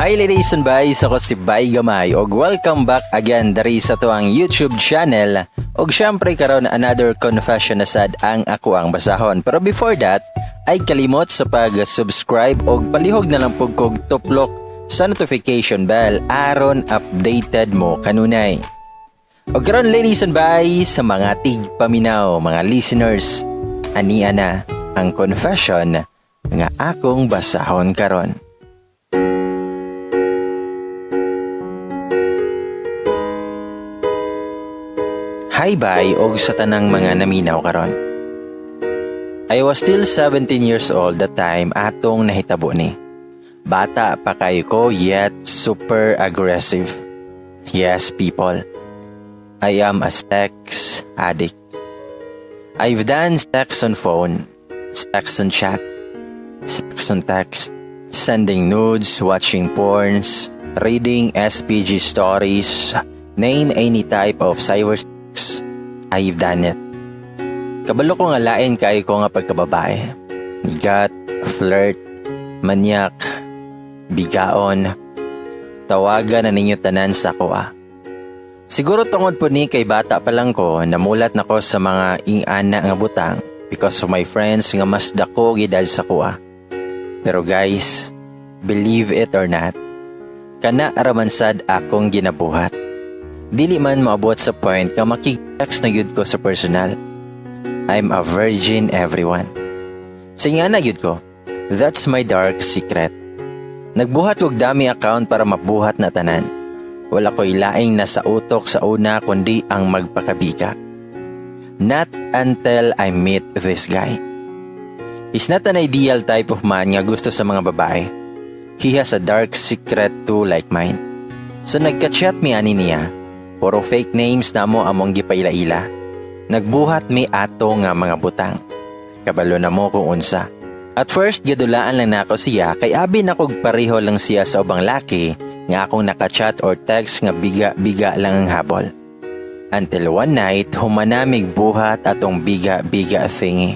Hi, ladies and boys, ako si Bay Gamay og welcome back again diri sa atuang YouTube channel. Og syempre karon, another confession na sad ang ako ang basahon. Pero before that, ay kalimot sa pag-subscribe og palihog na lang pug kog tuplok sa notification bell aron updated mo kanunay. Og karon, ladies and boys, sa mga tigpaminaw, mga listeners, ania na ang confession nga akong basahon karon. Hi bye og sa tanang mga naminaw karon. I was still 17 years old that time atong nahitabo ni. Bata pa kayo ko yet super aggressive. Yes, people. I am a sex addict. I've done sex on phone, sex on chat, sex on text, sending nudes, watching porns, reading SPG stories, name any type of cyber sex, I've done it. Kabalo ko nga lain kaayo ko nga pagkababae. Nigat, flirt, manyak, bigaon, tawagan na ninyo tanan sa akoa. Siguro tungod po ni kay bata pa lang ko, namulat na ko sa mga ingana nga butang because of my friends nga mas dako edad sa akoa. Pero guys, believe it or not, kana raman sad akong ginabuhat. Dili man maabot sa point nga makig-sex na gyud ko sa personal. I'm a virgin, everyone. Sa nga na gyud ko, that's my dark secret. Nagbuhat og dummy account para mabuhat na tanan. Wala ko'y laing nasa utok sa una kundi ang magpakabiga. Not until I meet this guy. He's not an ideal type of man nga gusto sa mga babae. He has a dark secret too, like mine. So nagka-chat mi ani niya. Puro fake names na mo among gipaila-ila. Nagbuhat mi ato nga mga butang. Kabalo na mo kung unsa. At first, gidulaan lang nako siya kay abi na kog pareho lang siya sa ubang laki nga akong nakachat or text nga biga-biga lang ang habol. Until one night, human na mig buhat atong biga-biga thingy.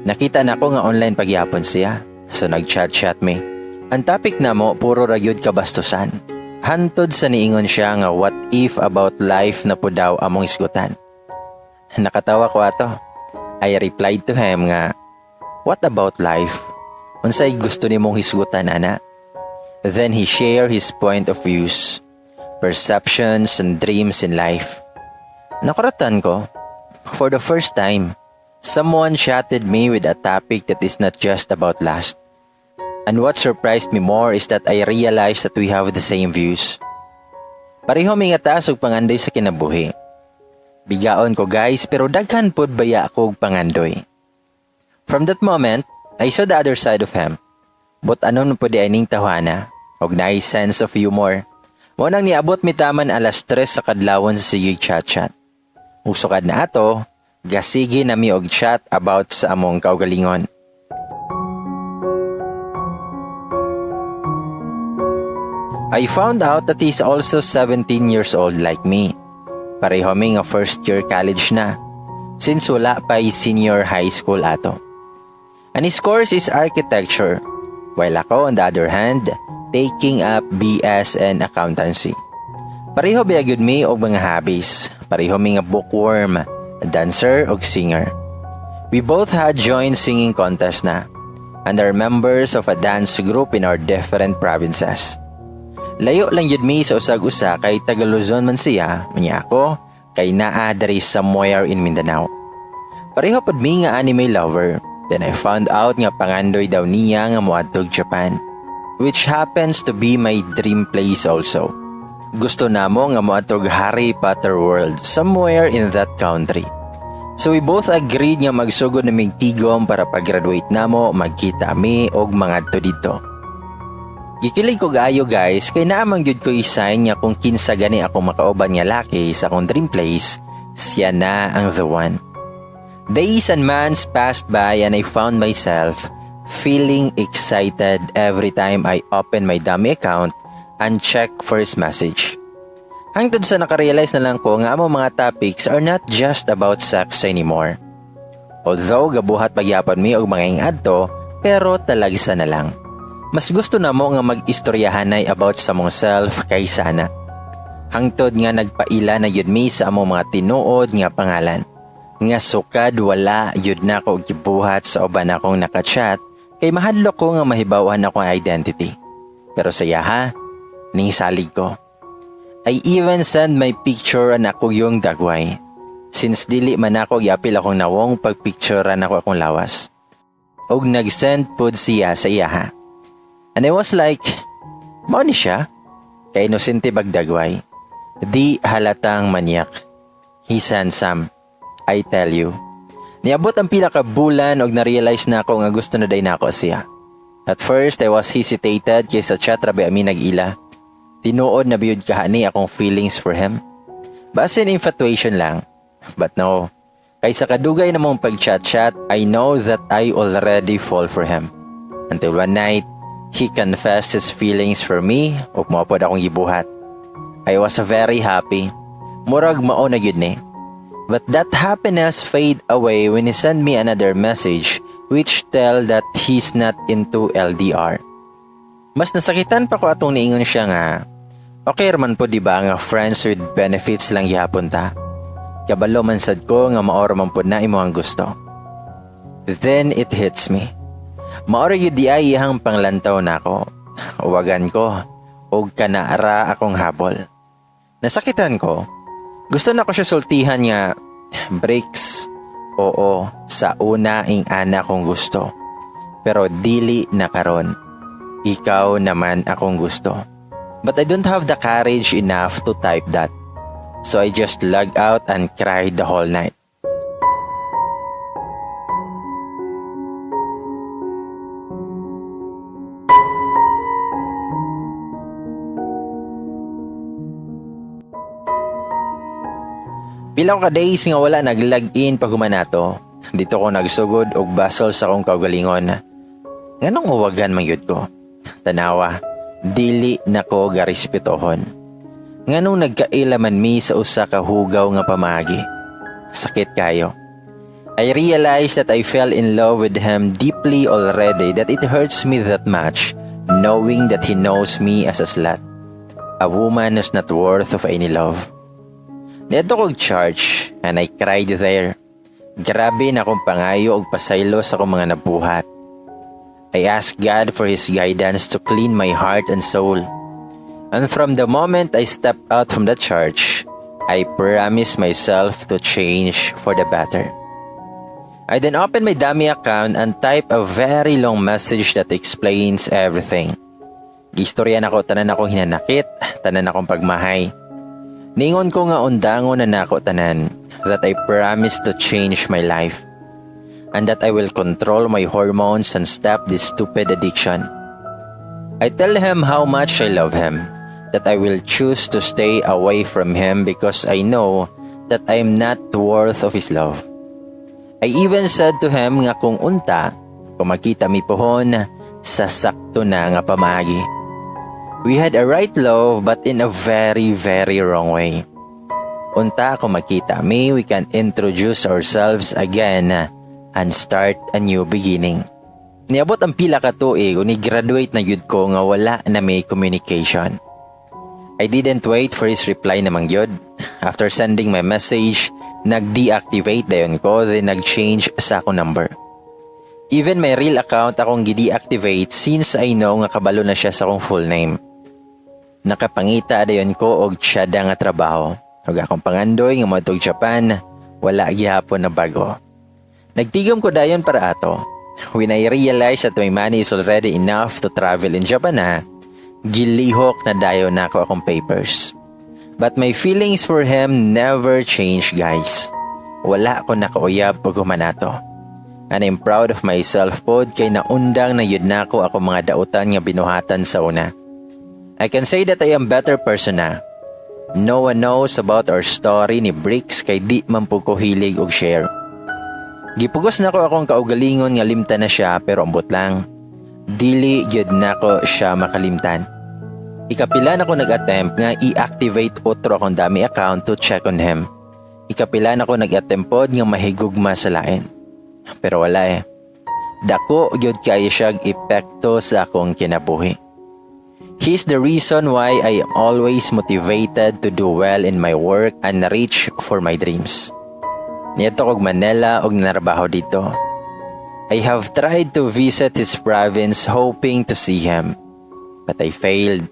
Nakita nako nga online pagyapon siya. So nag-chat-chat mi. Ang topic namo puro ra gyud kabastusan. Hantod sa niingon siya nga what if about life na po daw among isgutan. Nakatawa ko ato. I replied to him nga, "What about life? Unsay gusto nimong hisgutan ana?" Then he shared his point of views, perceptions and dreams in life. Nakuratan ko, for the first time, someone chatted me with a topic that is not just about lust. And what surprised me more is that I realized that we have the same views. Pareho mi nga taas og pangandoy sa kinabuhi. Bigaon ko, guys, pero daghan pod baya ako og pangandoy. From that moment, I saw the other side of him. But-anon po diay ning tawhana, og nice sense of humor. Mao nang niabot mi taman alas 3 sa kadlawon sa sige chat-chat. Ug sukad na ato, gasige na mi og chat about sa among kaugalingon. I found out that he's also 17 years old like me. Pareho mi nga first year college na, since wala pa senior high school ato. And his course is architecture, while ako, on the other hand, taking up BS and accountancy. Pareho ba gyud mi og mga hobbies. Pareho mi nga bookworm, dancer og singer. We both had joined singing contest na and are members of a dance group in our different provinces. Layo lang yun mi sa usag-usa kay taga Luzon man siya, unya ako kay naa diri somewhere in Mindanao. Pareho pod mi nga anime lover. Then I found out nga pangandoy daw niya nga moadtog Japan, which happens to be my dream place also. Gusto namo nga moadtog Harry Potter World somewhere in that country. So we both agreed nga magsugod na mig tigom para pag-graduate namo magkita mi og mangadto didto. Gikilig ko gaayo, guys, kay naa man gyud ko sign nga kung kinsa gani ako makauban nga laki sa akong dream place, siya na ang the one. Days and months passed by and I found myself feeling excited every time I open my dummy account and check for his message. Hangtod sa nakarealize na lang ko nga among mga topics are not just about sex anymore. Although gabuhat pagyapon mi og mga ingadto, pero talagsa na lang. Mas gusto namo nga mag-istoryahanay about sa among self kaysa ana. Hangtod nga nagpaila na yun mi sa among mga tinuod nga pangalan. Nga sukad wala yun na ko gibuhat sa uban akong nakachat kay mahadlok ko nga mahibawan akong identity. Pero sa iyaha, ning salig ko. I even send my picture and ako yung dagway. Since dili man ako giapil akong nawong pagpicturean ako akong lawas. Og nag-send pud siya sa iyaha. And I was like, mao ni siya? Kay inosente bagdagway. Di halatang manyak. He's handsome. I tell you. Niabot ang pila ka bulan og na-realize na ako nga gusto na diay nako siya. At first, I was hesitated kay sa chat ra ba mi nag-ila. Tinuod na biyud kaha ni akong feelings for him. Basin infatuation lang. But no. Kay sa kadugay na mong pag-chat-chat, I know that I already fall for him. Until one night, he confessed his feelings for me ug mao pod akong gibuhat. I was very happy. Murag mao na gyud ni. But that happiness fade away when he sent me another message which tell that he's not into LDR. Mas nasakitan pa ko atong niingon siya nga, okay man po di ba nga friends with benefits lang gihapon ta. Kabalo man sad ko nga mao ra man pod na imo ang gusto. Then it hits me. Mao ra gyud diay iyang panglantaw nako. Uwagan ko og kanara akong habol. Nasakitan ko. Gusto na ko siya sultihan nga breaks. Oo, sa una ing ana kong gusto. Pero dili na karon. Ikaw naman akong gusto. But I don't have the courage enough to type that. So I just log out and cried the whole night. Pila ko ka days nga wala nag-log in pag nato. Dito ko nagsugod og basol sa akong kaugalingon. Nganong uwagan man gyud ko? Tanawa, dili na ko garespetohon. Nganong nagkaila man mi sa usa ka hugaw nga pamaagi. Sakit kayo. I realized that I fell in love with him deeply already, that it hurts me that much knowing that he knows me as a slut. A woman who's not worth of any love. Niadto kog church and I cried there. Grabe na akong pangayo og pasaylo sa akong mga nabuhat. I asked God for His guidance to clean my heart and soul. And from the moment I stepped out from the church, I promised myself to change for the better. I then opened my dummy account and typed a very long message that explains everything. Gistorya nako tanan akong hinanakit, tanan akong pagmahay. Ningon ko nga undangon na nako tanan, that I promise to change my life and that I will control my hormones and stop this stupid addiction. I tell him how much I love him, that I will choose to stay away from him because I know that I am not worth of his love. I even said to him nga kung unta, kung magkita mi pohon, sa sakto na nga pamaagi. We had a right love but in a very, very wrong way. Unta kung magkita mi, we can introduce ourselves again and start a new beginning. Niabot ang pila ka tuig ni graduate na gyud ko nga wala na may communication. I didn't wait for his reply namang gyud. After sending my message, nag-deactivate dayon ko, then nag-change sa akong number. Even my real account akong gi-deactivate since I know nga kabalo na siya sa akong full name. Nakapangita dayon ko og tiyada nga trabaho. Ug akong pangandoy nga moadtog Japan, wala gihapon na bago. Nagtigom ko dayon para ato. When I realized that my money is already enough to travel in Japan na, gilihok na dayon nako akong papers. But my feelings for him never changed, guys. Wala ko nakauyab pag humanato. And I'm proud of myself pod kay naundang na yun nako ako mga dautan nga binuhatan sa una. I can say that I am better person na. No one knows about our story ni Bricks kay di man po ko hilig og share. Gipugos nako akong kaugalingon nga limtan na siya, pero ambot lang. Dili gyud nako siya makalimtan. Ikapila na ko nag-attempt nga i-activate otro akong dummy account to check on him. Ikapila na ko nag-attempt pod nga mahigugma sa lain. Pero wala eh. Dako gyud kaayo siya'g epekto sa akong kinabuhi. He's the reason why I am always motivated to do well in my work and reach for my dreams. Niadto kog Manila og nanarbaho didto. I have tried to visit his province hoping to see him, but I failed.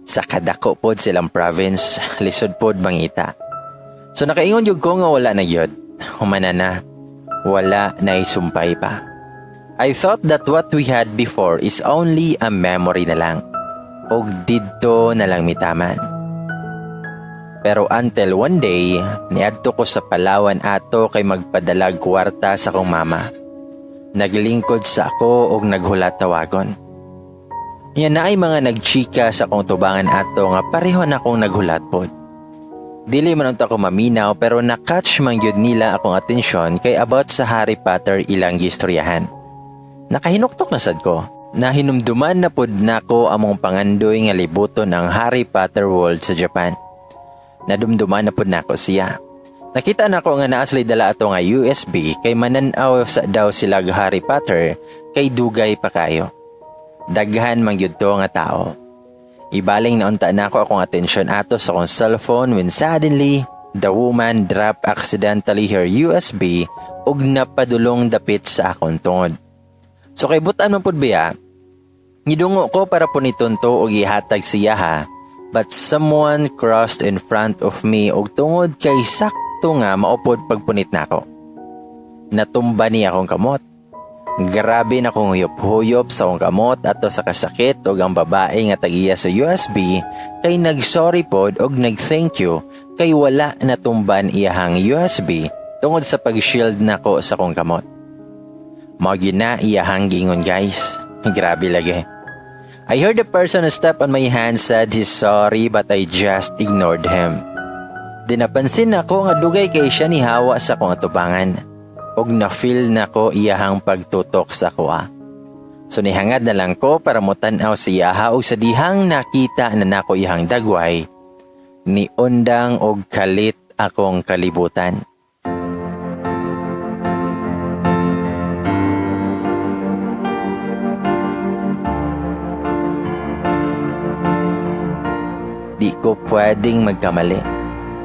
Sa kadako pod sa ilang province, lisod pod mangita. So nakaingon gyud ko nga wala na gyud. Humana na. Wala na isumpay pa. I thought that what we had before is only a memory na lang. Og didto na lang mitaman. Pero until one day, niadto ko sa Palawan ato kay magpadalag kwarta sa akong mama. Naglingkod sa ako og naghulat tawagon. Nya naay mga nagchika sa akong tubangan ato nga pareho na akong naghulat pod. Dili man unta ko maminaw, pero na-catch man gyud nila akong atensyon kay about sa Harry Potter ilang gistoryahan. Nakahinuktok na sad ko. Nahinumduman na pud nako among pangandoy nga libuton ang Harry Potter world sa Japan. Nadumduman na pud nako siya. Nakita nako nga naa sila'y dala ato nga USB kay mananaw sa daw sila Harry Potter kay dugay pa kayo. Daghan man gyud to nga tao. Ibaling na unta nako akong atensyon ato sa akong cellphone when suddenly the woman dropped accidentally her USB ug napadulong dapit sa akong tungod. So kay butan man pud biya, ngidungo ko para puniton to og ihatag siya ha, but someone crossed in front of me og tungod kay sakto nga maupod pagpunit nako, natumba ni akong kamot. Grabe na kong huyop-huyop sa akong kamot ato sa kasakit, og ang babae nga tag-iya sa USB kay nag-sorry pod og nag-thank you kay wala natumban iyahang USB tungod sa pag-shield nako sa akong kamot. Mao gyud na iyahang giingon, guys. Grabe lagi. I heard the person who stepped on my hand said he's sorry, but I just ignored him. Di napansin nako nga dugay kay siya ni hawa sa akong atubangan og na-feel nako iyahang pagtutok sa akoa. So nihangad na lang ko para motan-aw sa iyaha, og sa dihang nakita na nako iyahang dagway, ni undang og kalit akong kalibutan. Di ko pwedeng magkamali.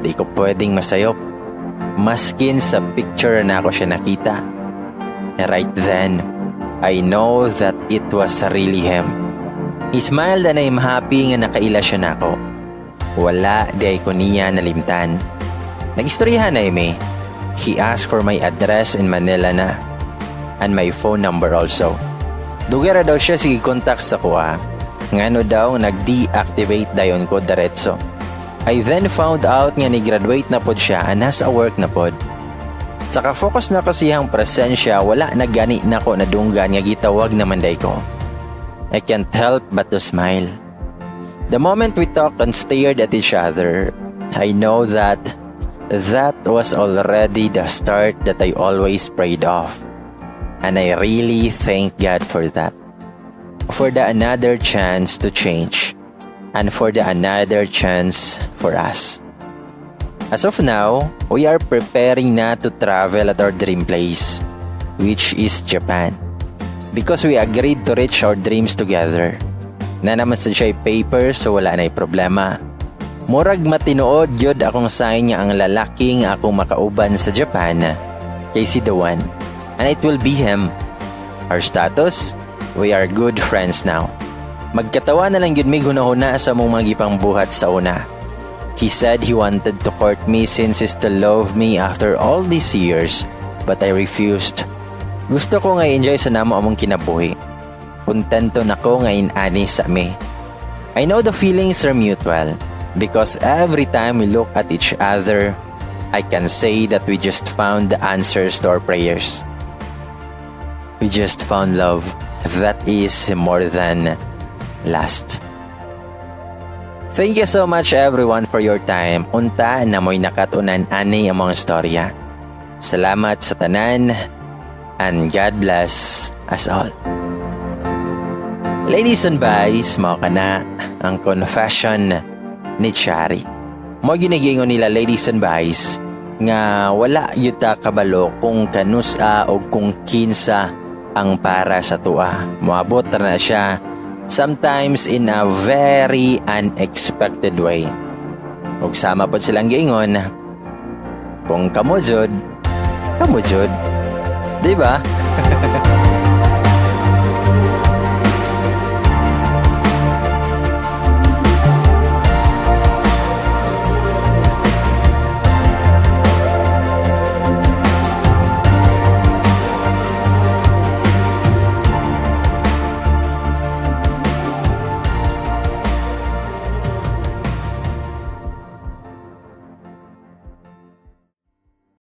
Di ko pwedeng masayop. Maskin sa picture na ako siya nakita. Right then, I know that it was really him. He smiled and I'm happy nga nakaila siya nako. Wala diay ko niya nalimtan. Nagistoryahan na mi. He asked for my address in Manila na. And my phone number also. Dugay ra daw siya sige contact sa kuha. Ngano daw nag-deactivate dayon ko diretso. I then found out nga ni-graduate na pod siya and has a work na pod. Saka focus na ko siyang presensya, wala na gani nako nadunggan nga gitawag naman diay ko. I can't help but to smile. The moment we talked and stared at each other, I know that that was already the start that I always prayed of. And I really thank God for that. For the another chance to change. And for the another chance for us. As of now, we are preparing na to travel at our dream place, which is Japan. Because we agreed to reach our dreams together. Naa naman sa siya paper, so wala na problema. Murag matinuod gyud akong sign nga ang lalaki nga akong makauban sa Japan kay si the one. And it will be him. Our status? We are good friends now. Magkatawa na lang gyud mig hunahuna sa among mga gipangbuhat sa una. He said he wanted to court me since he still loved me after all these years, but I refused. Gusto ko nga enjoy sa namo among kinabuhi. Kontento na ko nga inani sa mi. I know the feelings are mutual because every time we look at each other, I can say that we just found the answers to our prayers. We just found love that is more than last. Thank you so much, everyone, for your time. Unta naa mo'y nakatunan ani among istorya. Salamat sa tanan and God bless us all. Ladies and guys, mao kana ang confession ni Chari. Mao gyud giingon nila, ladies and guys, nga wala yuta kabalo kung kanusa o kung kinsa Ang para sa atoa. Moabot na siya sometimes in a very unexpected way. Ug sama pod silang giingon, kung kamo jud, kamo jud. Di ba?